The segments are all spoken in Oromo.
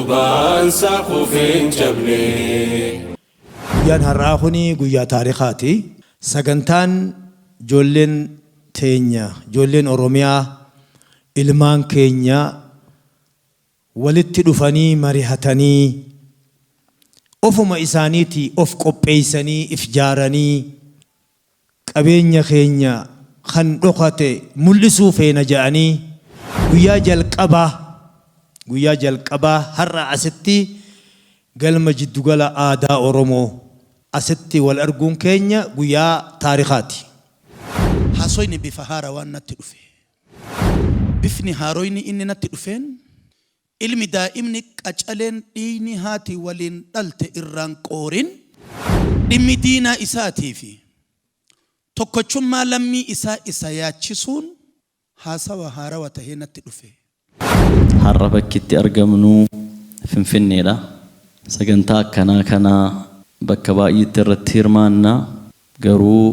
utubaan isaa kufee hin cabne. Guyyaan har'aa kuni guyyaa taarikaati. Sagantaan ijoolleen teenya, ijoolleen Oromiyaa, ilmaan keenya walitti dhufanii marihatanii, ofuma isaaniitii of qopheessanii, if jaaranii, qabeenya keenya kan dhokate mul'isuu feena ja'anii guyyaa jalqabaa guyyaa jalqabaa har'a asitti galma jiddugala aadaa Oromoo asitti wal arguun keenya guyyaa taarikaati. Haasoyni bifa haarawaan natti dhufe. Bifni haaroyni inni natti dhufeen, ilmi daa'imni qacaleen dhiiyni haati waliin dhalte irraan qoorin, dhimmi diinaa isaatii fi tokkochummaa lammii isaa isa yaachisuun haasawa haarawa tahee natti dhufe. Har'a bakki itti argamnu Finfinneedha. Sagantaa akkanaa kana bakka baay'eetti irratti hirmaanna. Garuu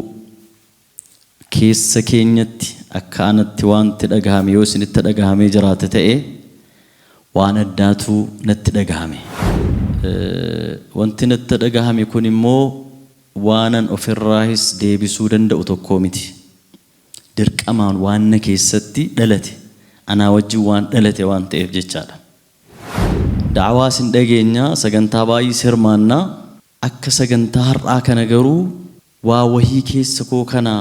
keessa keenyatti akka anatti wanti dhagahame yoo isinitti dhagahamee jiraate ta'e waan addaatu natti dhagahame. Wanti natti dhagahame kun immoo waanan ofirraahis deebisuu danda'u tokkoo miti. Dirqamaan waan na keessatti dhalate, anaa wajjin waan dhalate waan ta'eef jechaadha. Da'awaas hin dhageenya, sagantaa baay'ees hirmaanna. Akka sagantaa har'aa kana garuu waa wahii keessa koo kana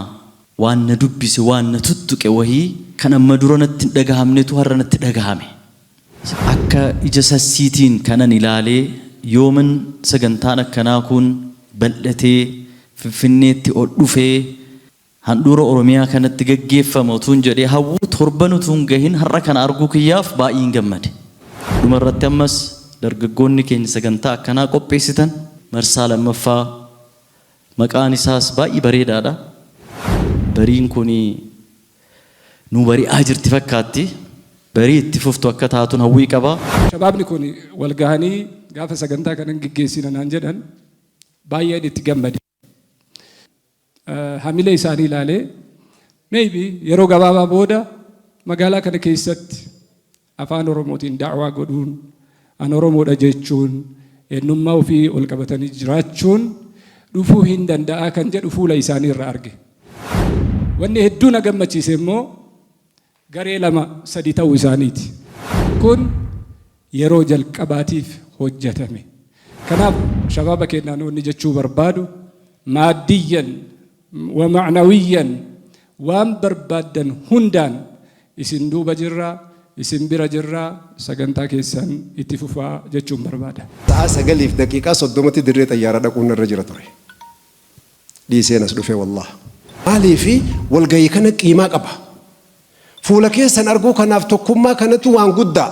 waan na dubbise, waan na tuttuqe wahii kan amma dura natti hin dhagahamnetu har'a natti dhagahame. Akka ija sassiitiin kanan ilaalee yooman sagantaan akkanaa kun bal'atee Finfinneetti ol dhufee handhuura Oromiyaa kanatti gaggeeffama utuun jedhee hawwu torban utuun gahin har'a kana arguu kiyyaaf baay'een gammade. Dhumarratti ammas dargaggoonni keenya sagantaa akkanaa qopheessitan marsaa lammaffaa maqaan isaas baay'ee bareedaadha. Bariin kun nu bari'aa jirti fakkaatti. Barii itti fuftu akka taatuun hawwii qaba. Shabaabni kun wal gahanii gaafa sagantaa kana geggeessina naan jedhan baay'een itti gammade. Hamilee isaanii ilaalee maybe yeroo gabaabaa booda magaalaa kana keessatti afaan Oromootiin da'waa godhuun, an Oromoodha jechuun, eenyummaa ofii ol qabatanii jiraachuun dhufuu hin danda'a kan jedhu fuula isaanii irraa arge. Wanni hedduu na gammachiise immoo garee lama sadi ta'uu isaaniiti. Kun yeroo jalqabaatiif hojjetame. Kanaaf shabaaba keenyaan wanni jechuu barbaadu, maaddiyyan wa ma'nawiyyan waan barbaaddan hundaan isin duuba jirra, isin bira jirra, sagantaa keessan itti fufaa jechuun barbaada. Sa'a 9:30tti dirree xayyaaraa dhaquun narra jira ture. Dhiiseen as dhufe wallah. Maaliifi walgahii kana qiimaa qaba. Fuula keessan arguu kanaaf tokkummaa kanatu waan guddaa.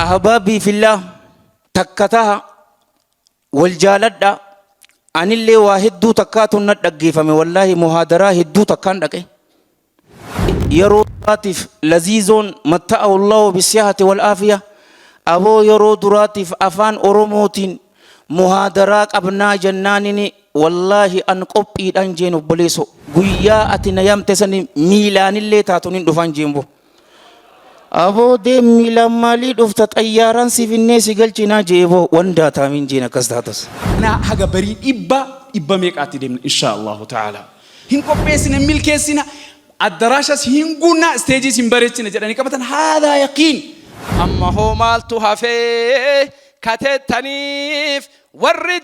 Ahbaabii fillah, takka taha, wal jaaladha. Anillee waa hedduu takkaatu na dhaggeeffame, wallaahi muhaadaraa hedduu takkaan dhaqe. Yeroo duraatiif laziizoon matta'ahu Allahu bisihati wal aafiya aboo yeroo duraatiif afaan Oromootiin muhaadaraa qabnaa jennaanini, wallaahi an qophiidhaan jeen. Obboleeso, guyyaa ati na yaamte sani miilaanillee taatun hin dhufaan jeen. Bo aboo deem, miilaan maalii dhufta, xayyaaraan si finnee si galchinaa jee. Boo wandaa taamiin jeen akkas taatas. Na haga barii dhibba dhibba meeqaatti deemna, insha Allahu ta'ala. Hin qopheessina, hin milkeessina, addaraashas hin guunnaa, isteejiis hin bareechina jedhanii qabatan, haadhaa yaqiin. Amma hoo maaltu hafee kateettaniif warri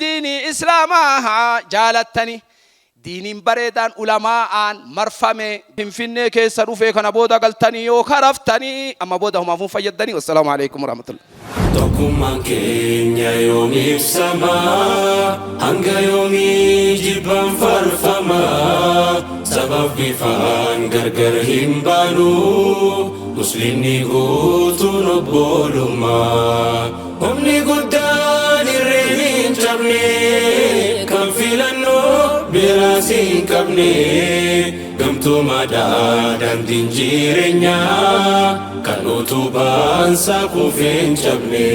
diinii islaamaa jaalattani, diiniin bareedaan ulamaa'aan marfame Finfinnee keessa dhufee kana booda galtanii yoo karaftanii amma booda humaafuun fayyadanii. Wassalaamu alaikum warahmatullah. Tokkummaan keenya yoom ibsama? Hanga yoomii jibbaan farfama? Sabaaf bifaan gargar hin baanu. Muslimni guutuun obbolummaa. Humni guddaan irreen hin cabne, kan filannoo biraas hin qabne. Gamtoomaadhaa daandiin jireenyaa, kan utubaan isaa kufee hin cabne.